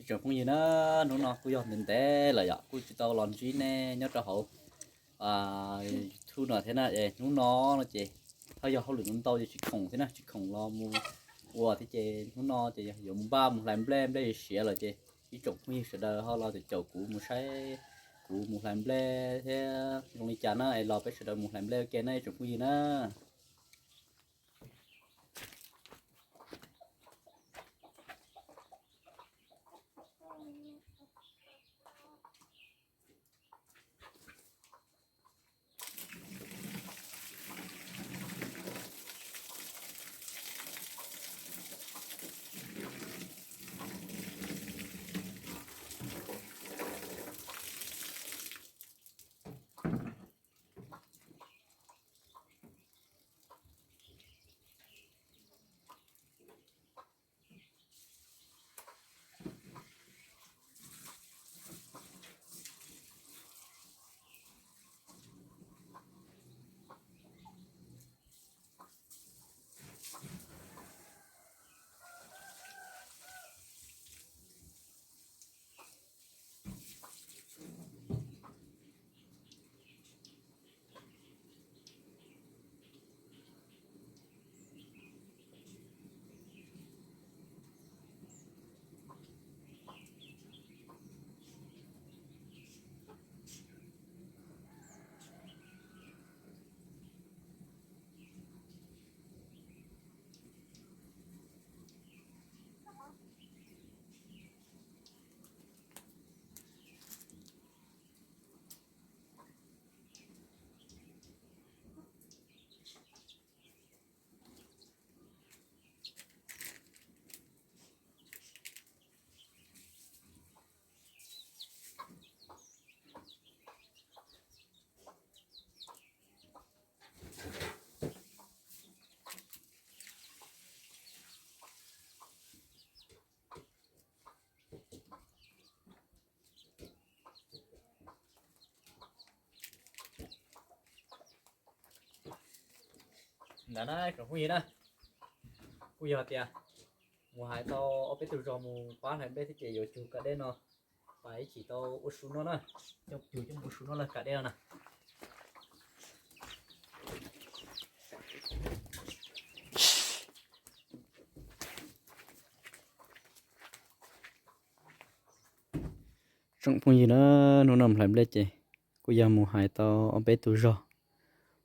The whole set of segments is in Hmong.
Ib tsoom phooj ywg na, hnub no kuj yog ntev ntev lawm yom, kuj tsis tau los ntsib nej nyob rau hauv YouTube no thiab na. Es hnub no no ces ho yog hauj lwm ntau ntau ces tsis khoom thiab na, tsis khoom los mus ua thiab ces hnub no ces yuav mus npaj mus hlais nplej, nplej siav lawm ces ib tsoom phooj ywg sawv daws ho los caum kuv mus saib kuv mus hlais nplej thiab zoo li cas na, es los peb sawv daws mus hlais nplej ua ke na ib tsoom phooj ywg na. Ntawd na tsoom phooj ywg na, kuj yog tias mus hais tau ob peb tug zog mus pab hlais nplej thiab ces yuav cug kas dej no, pab ib chim tau ua su noj na, coj cug coj mus ua su noj lawm kas dej no na. Tsoom phooj ywg na, hnub no mus hlais nplej ces kuj yog mus hais tau ob peb tug zog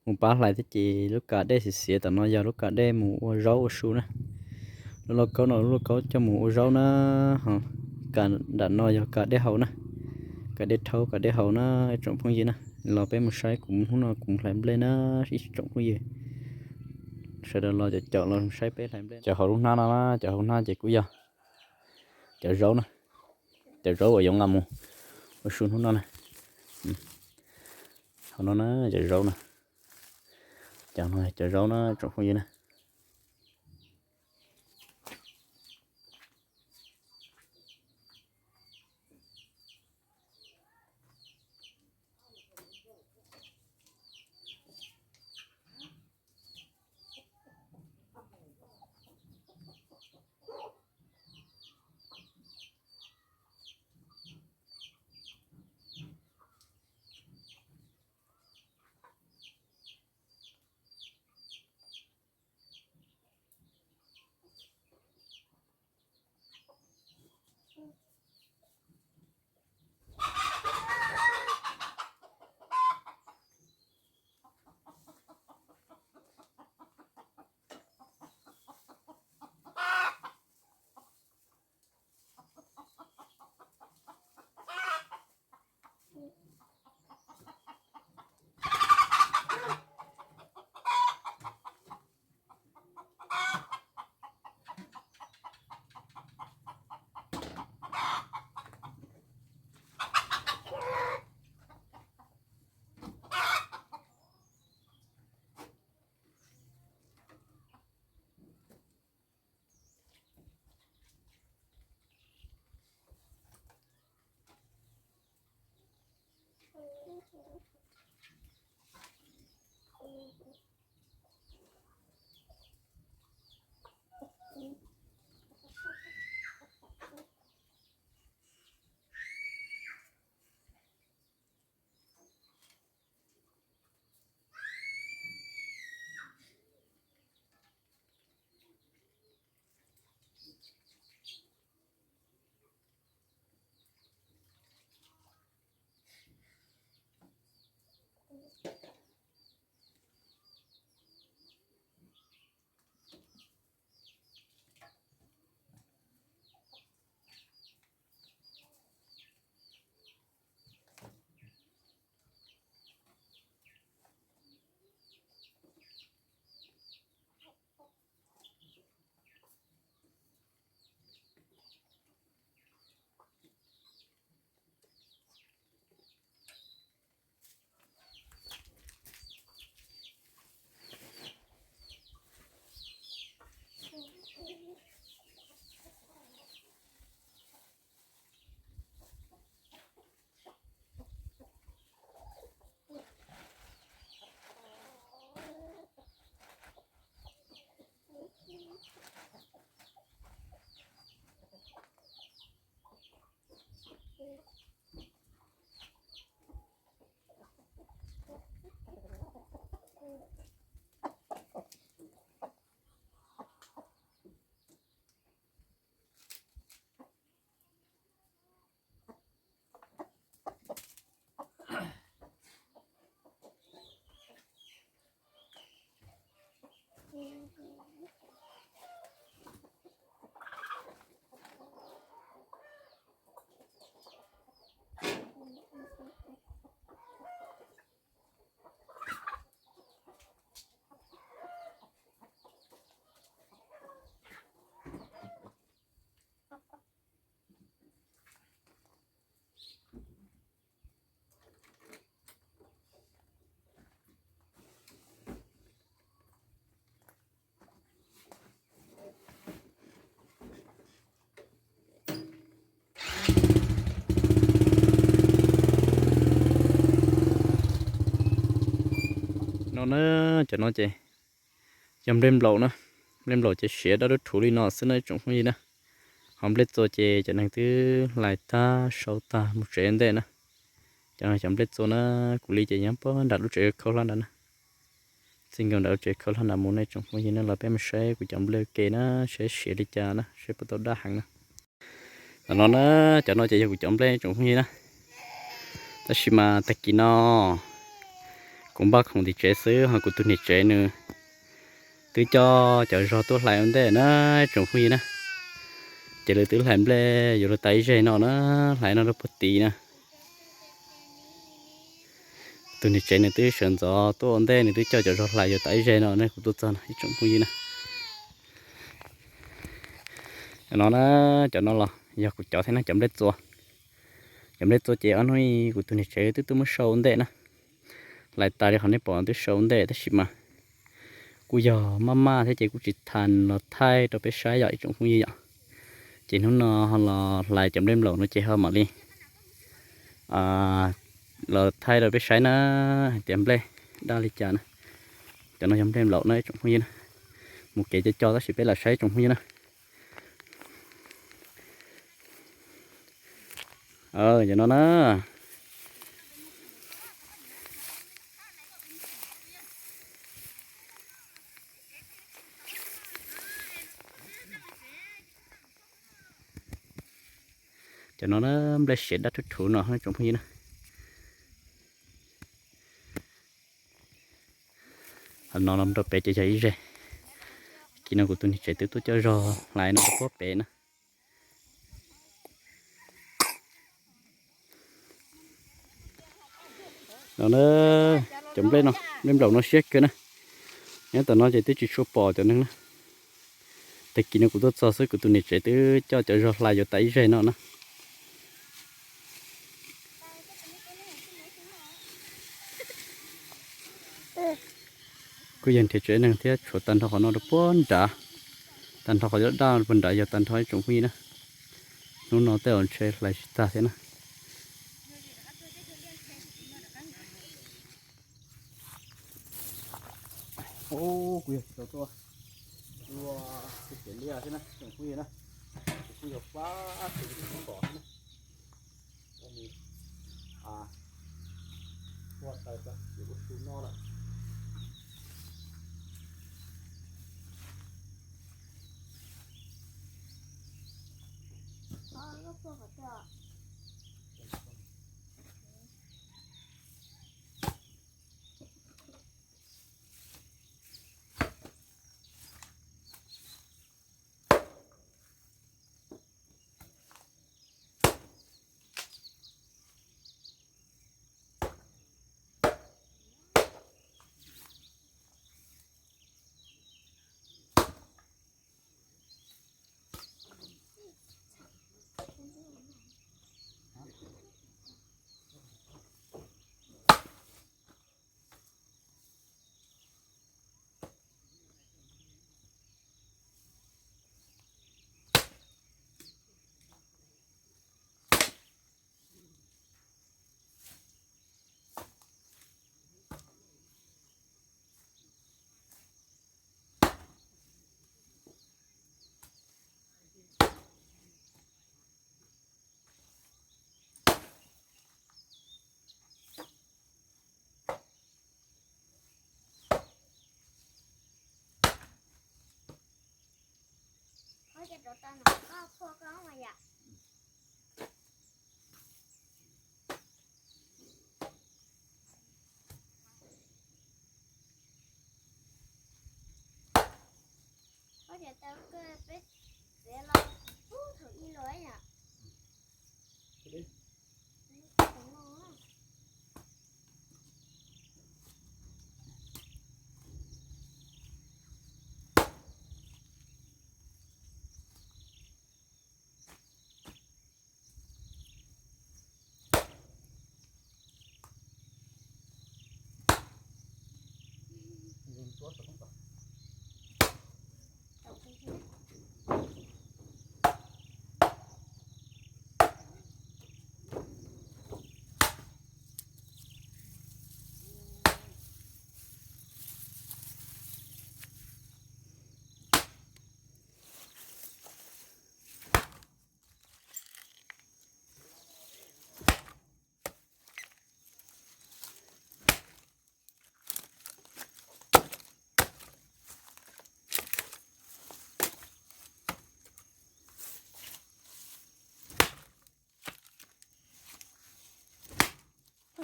mus pab hlais thiab ces lub kas dej xiav xiav tom no yog lub kas dej mus ua zaub ua su na. Lub lauj kaub no lub lauj kaub coj mus ua zaub na, ho kas nram no yog kas dej haus na, kas dej rhaub kas dej haus na ib tsoom phooj ywg na. Los peb mus saib kuv hnub no kuv mus hlais nplej na ib tsoom phooj ywg. Sawv daws los caum caum los saib peb hlais nplej. Cov hauv lub hnab no na, cov hauv hnab ces kuj yog cov zaub na, cov zaub uas yuav nqa mus ua su hnub no na. Hauv no na cov zaub na, cov no cov zaub na tsoom phooj ywg na. Na, cov no ces yog nplej nplaum na. Nplej nplaum ces siav dab dub rhuv li no xwb na ib tsoom phooj ywg na. Ho nplej txua ces cov neeg twb hlais tag sau tag mus tsev ntej na. Cov no cov nplej txua na, kuv li ces nyob puag nram lub tsev khaub hlab nrad na. Txij nkaus nram lub tsev khaub hlab nrad mus na ib tsoom phooj ywg na, los peb mus saib kuv cov nplej ua ke na, saib siav li cas na, saib puas tau dab heev na. Tam no na, cov no ces yog kuv cov nplej ib tsoom phooj ywg na. Tab sis mas tag kis no kuv npaj khoom tim tsev xwb, ho kuv tus niam tsev nws twb coj cov zog tuaj hlais ua ntej na ib tsoom phooj ywg na. Ces lawv twb hlais nplej yuav luag tas ib zeg no na, hlais no rau puag tid na. Tus niam tsev nws twb sawv ntxov tuaj ua ntej, nws twb coj cov zog hlais yuav tas ib zeg no ne, kuv tuaj txog no ib tsoom phooj ywg na. Cov no na, cov no los yog kuv cov thiab na, cov nplej txua. Cov nplej txua ces ob hnub kuv tus niam tsev twb tuaj muab sau ua ntej na. Hlais tas li qhov nej pom twb sau ua ntej tab sis mas kuj yog maj maj thiab ces kuj tsis tau los thaij rau peb saib yom ib tsoom phooj ywg yom. Ces hnub no ho los hlais cov nplej nplaum no ces ho mam li los thaij rau peb saib na, hais tias nplej dab li cas na. Cov no yog nplej nplaum na ib tsoom phooj ywg na. Mus kev co co tab sis peb lam saib ib tsoom phooj ywg na. Cov no na. Cov no na, nplej siav dab rhuv rhuv no ib tsoom phooj ywg na. Qhov no los rau pem ces yog ib zeg. Kis no kuv tus niam tsev twb tuaj coj zog hlais no rau puag pem na. No na, cov nplej no, nplej nplaum no siab kawg na. Nyob tom no ces twb tsis tshua pom cov neeg na. Tag kis no kuv tuaj txog xwb kuv tus niam tsev twb coj cov zog hlais yuav tas ib zeg no na. Kuj yog nrhiav tsis tau neeg thiab, tshuav tag nrho qhov no rau puag nrad, tag nrho qhov daj daj puag nrad yog tag nrho ib tsoom phooj ywg na. Hnub no tej zaum ntshe hlais tsis tag thiab na. Kuv yog tsis tau tuaj, tuaj xwb ces liaj xwb na tsoom phooj ywg na. Kuv kuj yog pab tus pom xwb na. Ua taws tso ces ua su noj lawm. Ua cas tau kawg peb txiav los pub thaum ub los yom.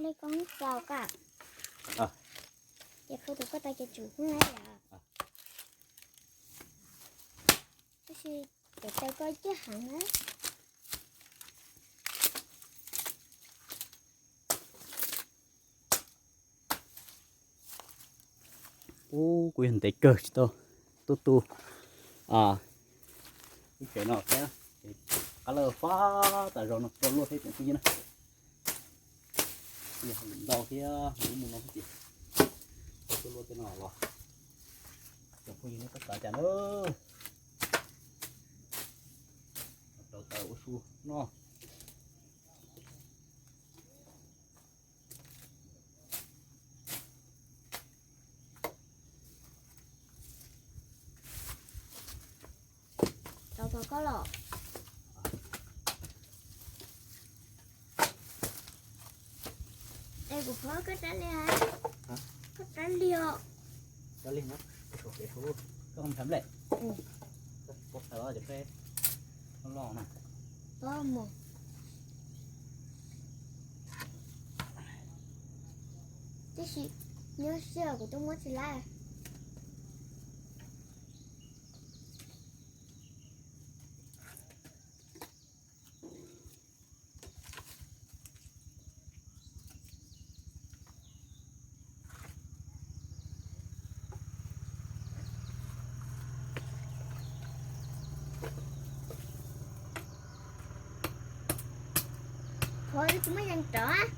Lej koj tau ka, ces koj tus koj tau ces tsum hnub na yom. Tab sis ces taw koj cig heev na. Ub, kuv yog ntev kawg tsis tau tuaj tu lub tsev no thiab. Qab lawj fab tas zog no rau luaj thiab tsoom phooj ywg na. Yog ntau thiab, lub mus no thiab ces tuaj luaj tej no los. Tsoom phooj ywg nej koj xav cas na. Rau taws ua su noj. Tau tau koj los. Es kuv phob koj rab li, koj rab li os. Rab li no, koj nrhiav lej, koj pov thav cov peb loj loj na. Tab sis nyob siab kuv twb muab tsis laj. Phob tsis muaj yees rov.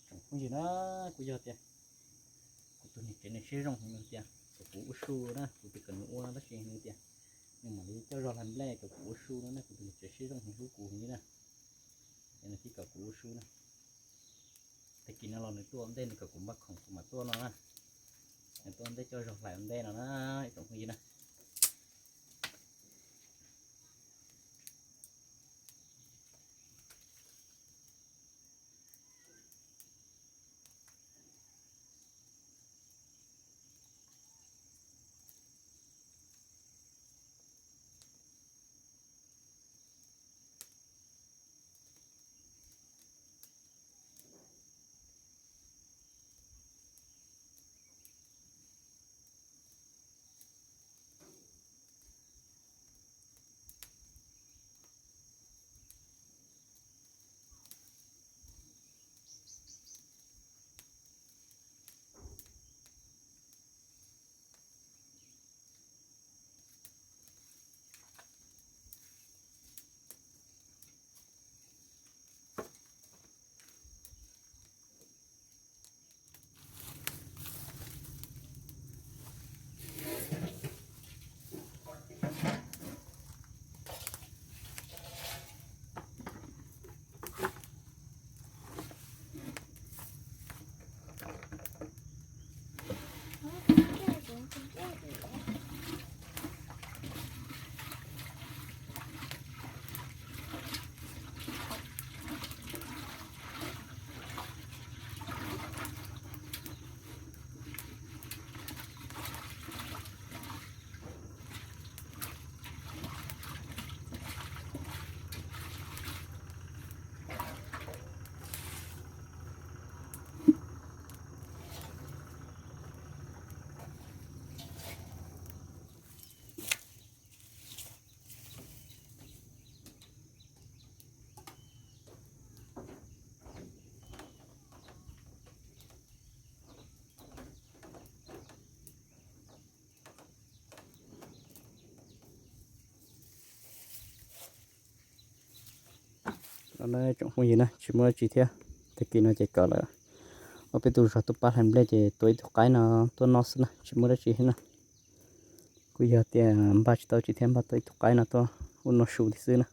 Tsoom phooj ywg na, kuj yog tias kuv tus niam tsev nws siab zoo heev tias kom kuv ua su na, kuv twb kom nws ua no tab sis nws tias nws mam li coj zog hlais nplej kom kuv ua su no na, kuv tus niam tsev siab zoo heev hlub kuv heev li na, es nws thiaj kom kuv ua su na. Tag kis no los nws tuaj ua ntej nws kom kuv npaj khoom kuv mam tuaj no na, nws tuaj ua ntej coj zog hlais ua ntej no na, ib tsoom phooj ywg na. Na tsoom phooj ywg na, tsis muaj dab tsi thiab. Tag kis no ces kom lawv ob peb tug zog tuaj pab hlais nplej ces tua ib tug qaib no tuaj noj xwb na, tsis muaj dab tsi thiab na. Kuj yog tias npaj tsis tau dab tsi thiab, npaj tau ib tug qaib no tuaj ua noj su thiab xwb na.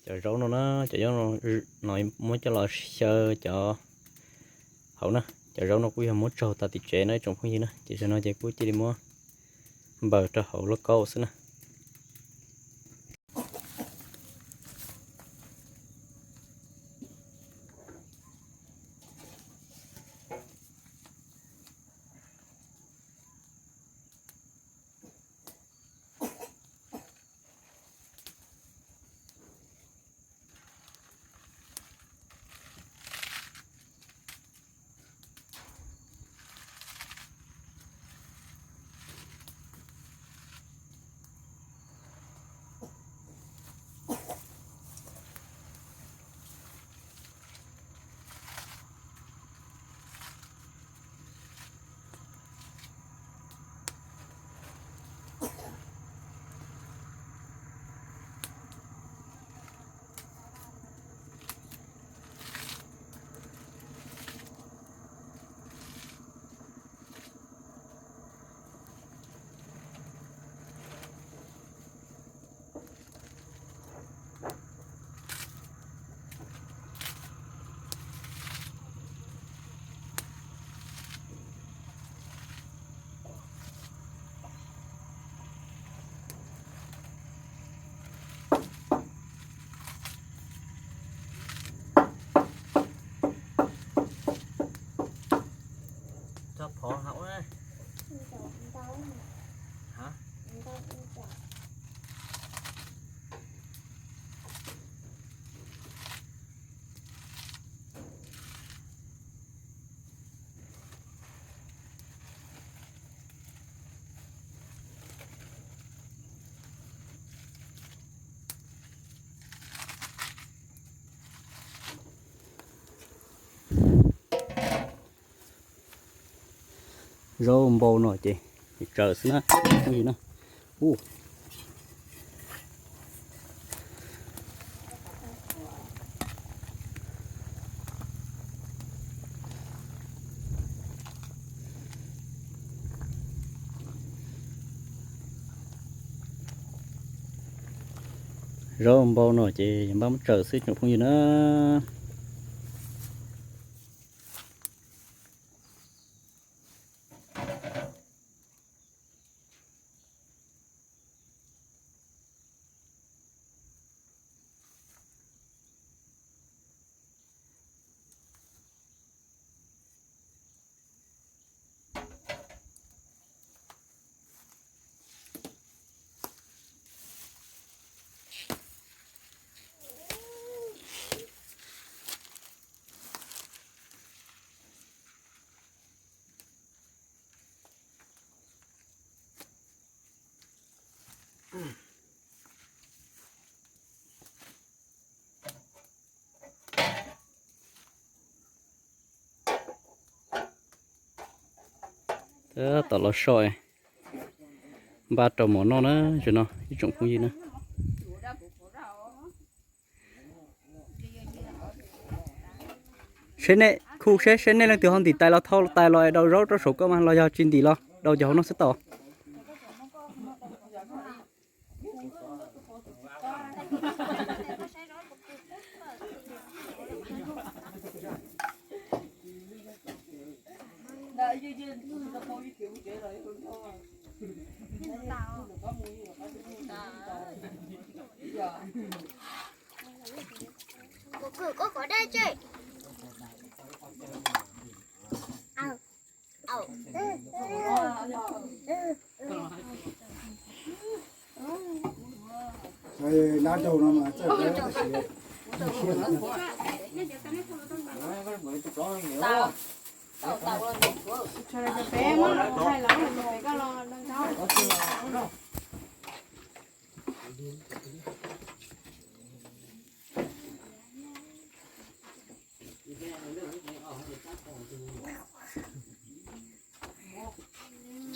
Cov zaub no na, cov zaub no muab coj los xyaw cov hauv na. Cov zaub no kuj yog muab tsaug tas tim tsev na tsoom phooj ywg na, ces zaum no ces kuj cia li muab npaws rau hauv lauj kaub xwb na. Zaub npau no ces tsaws xwb na, phooj ywg na. Zaub npau no ces npaj muab tsaws xwb tsoom phooj ywg na. Tab tom los so, npaj rau mov noj na, zaum no ib tsoom phooj ywg na. Seb nej khu seb, seb nej leej twg ho ntim tais los thau tais los es daus zaub rau saum koj mas los yog tsis ntim los daus cov hauv no xwb tau.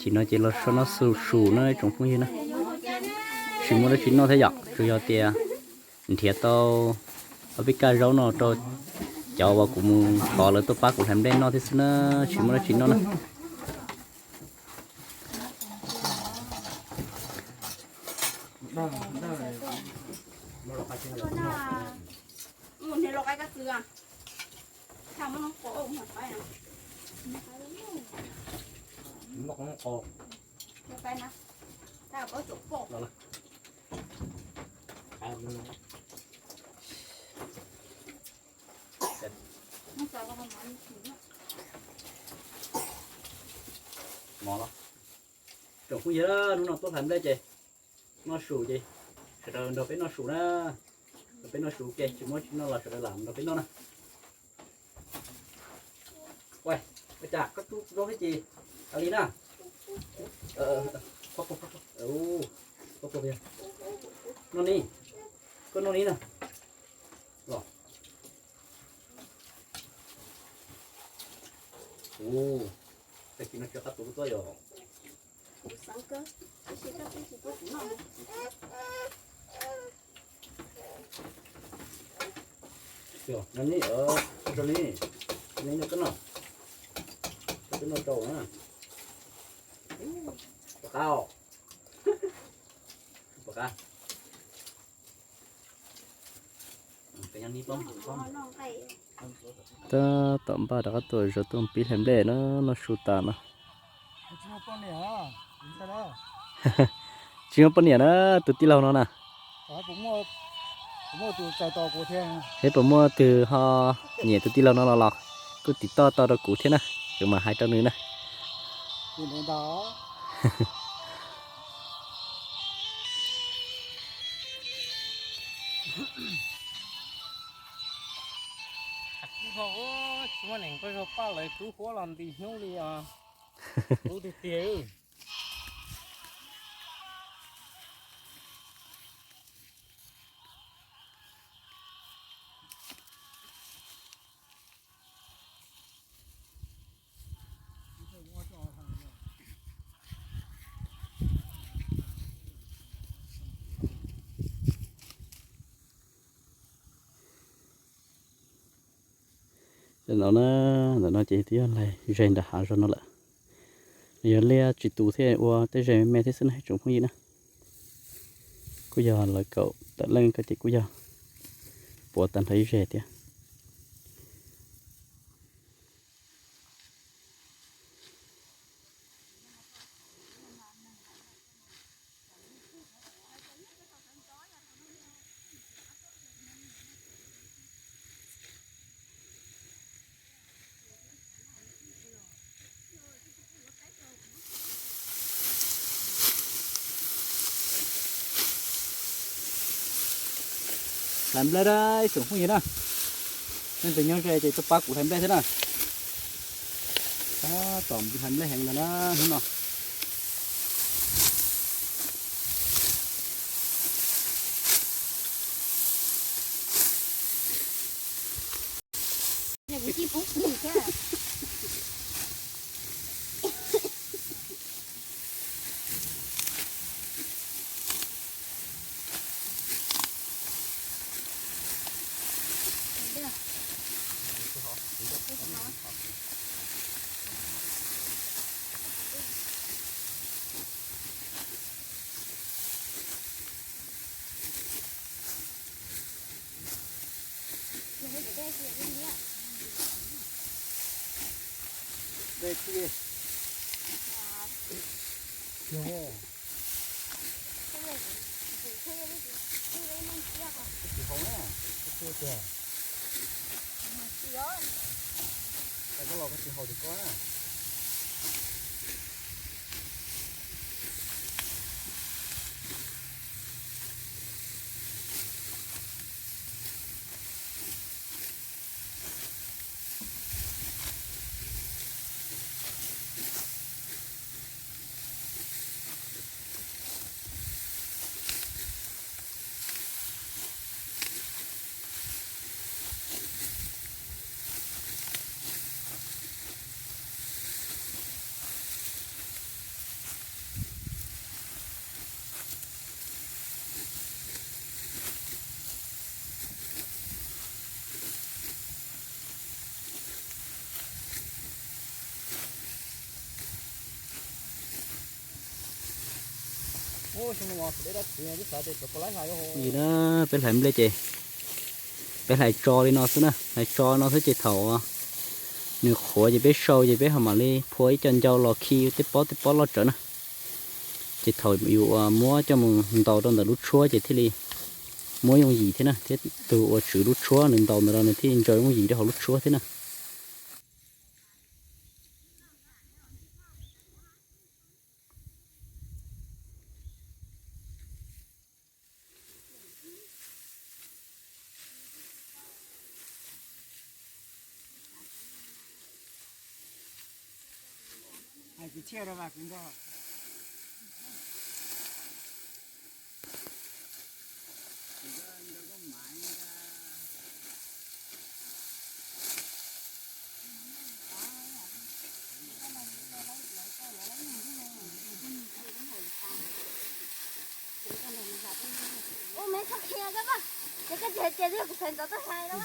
Tsis no ces los so no su su na tsoom phooj ywg na. Tsis muaj dab tsi noj thiab yom, tsuas yog tias nrhiav tau ob peb kaj zaub no rau cov uas kuv mus thov lawv tuaj pab kuv hlais nplej noj thiab xwb na, tsis muaj dab tsi noj na. Tsoom phooj ywg, hnub no tuaj hlais nplej ces noj su ces sawv daws nrog peb noj su na. Nrog peb noj su ces tsis muaj tsis noj los sawv daws lam nrog peb noj na. Ua cas koj tub zaub thiab ces a li na. Noj ni, koj noj ni na. Los. Ua, tag kis no tsis qab tuav tuaj yog. Noj ni, noj ni, noj koj noj, koj twb noj rau na. Pom qab os. Pom qab. Tab tom npaj rov qab tuaj zov tuaj pib hlais nplej na, noj su tas no. Tsis muaj poj niam na, tus tij laug no na. Seb puas muaj tus ho nyiam tus tij laug no los los kuj tim toj tau rau kuv thiab na, kuv mam hais rau nws na. Tsis muaj neeg koj zog paj lawv kub huab los nti hnub li os. Kub tiag tiag. Ntawm no na, ntawm no ces twb yog laig ze nram hav zoov no lawm. Nws yog liaj tsis tus thiaj ua tej ze me me thiab xwb na ib tsoom phooj ywg na. Kuj yog lawv kaum tawm leej ko ces kuj yog puav tag nrho ib ze thiab. Hlais nplej na ib tsoom phooj ywg na. Leej twg nyob ze ces tuaj pab kuv hlais nplej thiab na. Tab tom hlais nplej heev ntag na hnub no. Dej txi. Yog. Koj tsis haus na, koj tsis haus tiag. Koj los koj tsis haus tiag koj na. Li na, peb hlais nplej ces peb hlais tso li no xwb na, hlais tso no xwb ces thaum nws qhuav ces peb sau ces peb ho mam li phua ib co ncau los khi tej pob tej pob loj tsawv na. Ces thaum yus uas muab coj mus ntaus rau ntawm lub tshuab ces thiaj li muab yooj yim thiab na, thiab tus uas tswv lub tshuab nws ntaus ntawd los nws thiaj li ntsaws yooj yim rau hauv lub tshuab thiab na. Ua me txhob qhia koj mas, ces koj tsis hais tias kuv pheej ntxov tuaj hais no.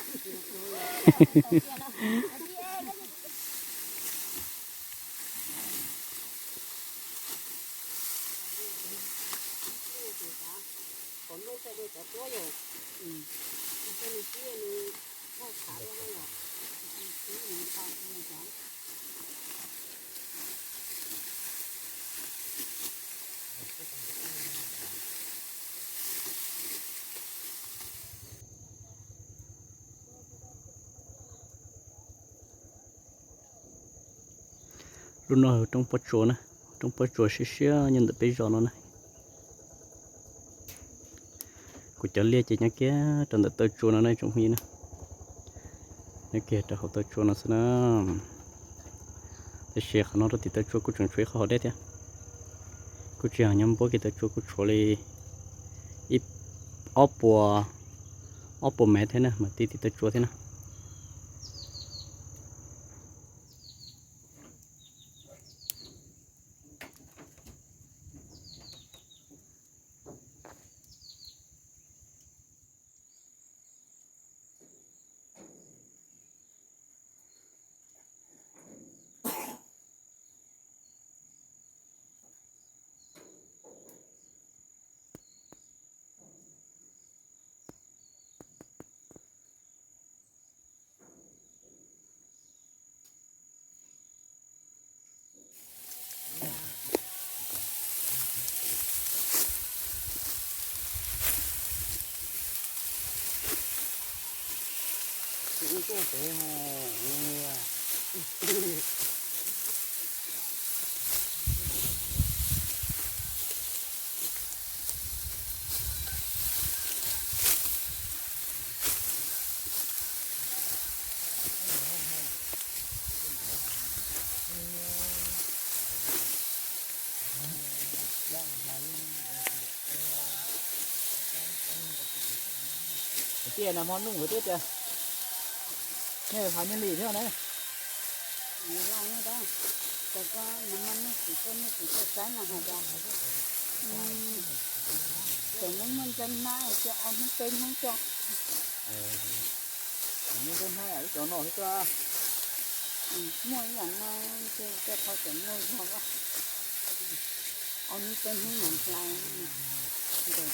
Lub no yog roob pob tsuas na, roob pob tsuas siab siab nyob ntawm peb zos no na. Kuv cov liaj ces nyob kiag rau ntawm taw tsua no na tsoom phooj ywg na. Nyob kiag rau hauv taw tsua no xwb na. Tab sis qhov no rau tim taw tsua kuj tseem tshuav ib qho hav dej thiab. Kuj tsis yog nyob npuab kiag taw tsua, kuj tshuav li ib, ob puas, ob puas mev thiab na, mas tib tim taw tsua thiab na. Tiaj no hmo nug kuv twb tias nej hais nej li thiab na. Tau koj nws muaj nub tsis tuaj nub tsis tuaj saib no hais tias, tseem muaj muaj ntxeev hnab ces ob hnub peb hnub coj. Muaj ntxeev hnab ib cov no xwb. Muaj ib yam no ces tej qhov tseem muaj zog, ob hnub peb hnub mam hlais ntawm thiab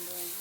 ntawd.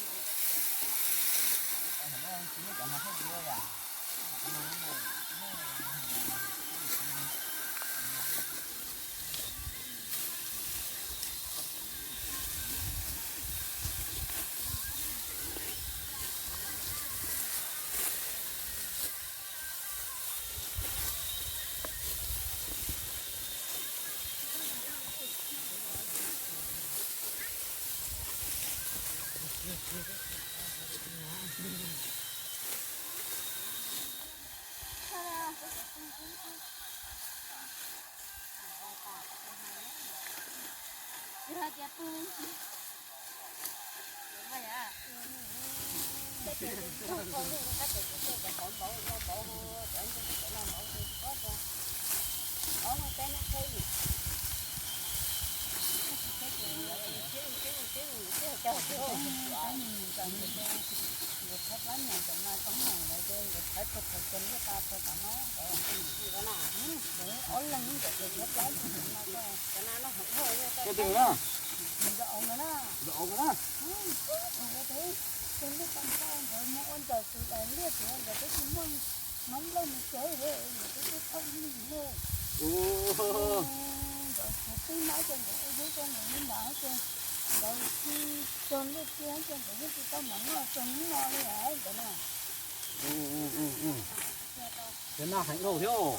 Cov no heev dhau thiab.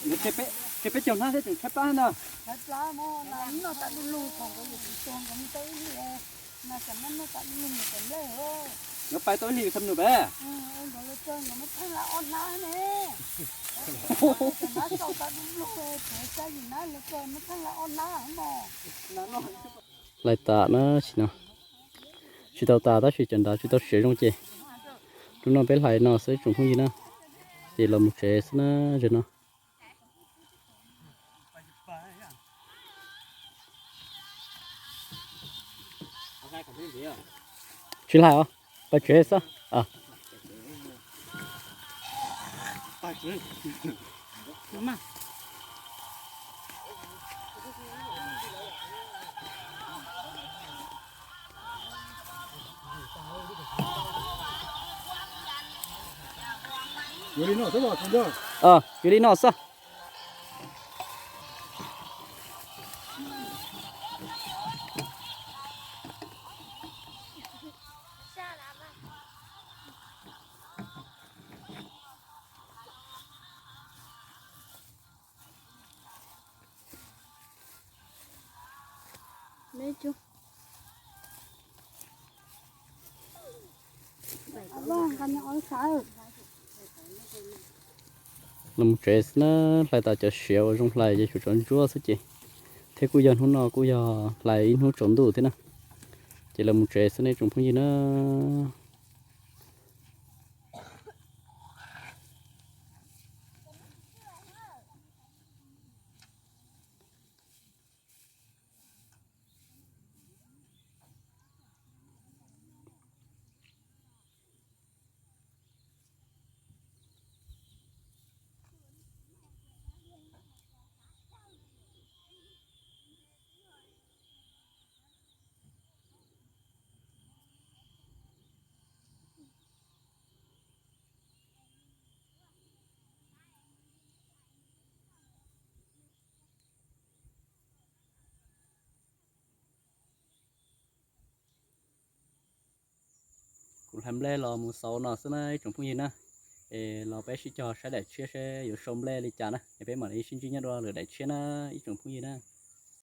Yuav tseg peb, tseg peb caug hnab thiab tseem tshaib plab na. Yuav pais tau ib hlis xam num pem. Hlais tas na tsis no, tsis tau tas tab sis cov nrad tsis tau siav zoo ces hnub no peb hlais no xwb tsoom phooj ywg na, ces los mus tsev xwb na, zaum no. Tsis hlais os, pais tsev xwb. Yuav li no xwb. Los mus tsev xwb na, hlais tas cov siav uas zoo hlais ces xyov tsov ntsuab xwb ces, thiab kuj yog hnub no kuj yog hlais ib hnub tsaus ntuj thiab na, ces los mus tsev xwb nej tsoom phooj ywg na. Kuv hlais nplej los mus xaus no xwb na ib tsoom phooj ywg na, es los peb sib cog saib daim tshiab seb yuav sau nplej li cas na, es peb mam li sib ntsib nyob rau lwm daim tshiab na ib tsoom phooj ywg na.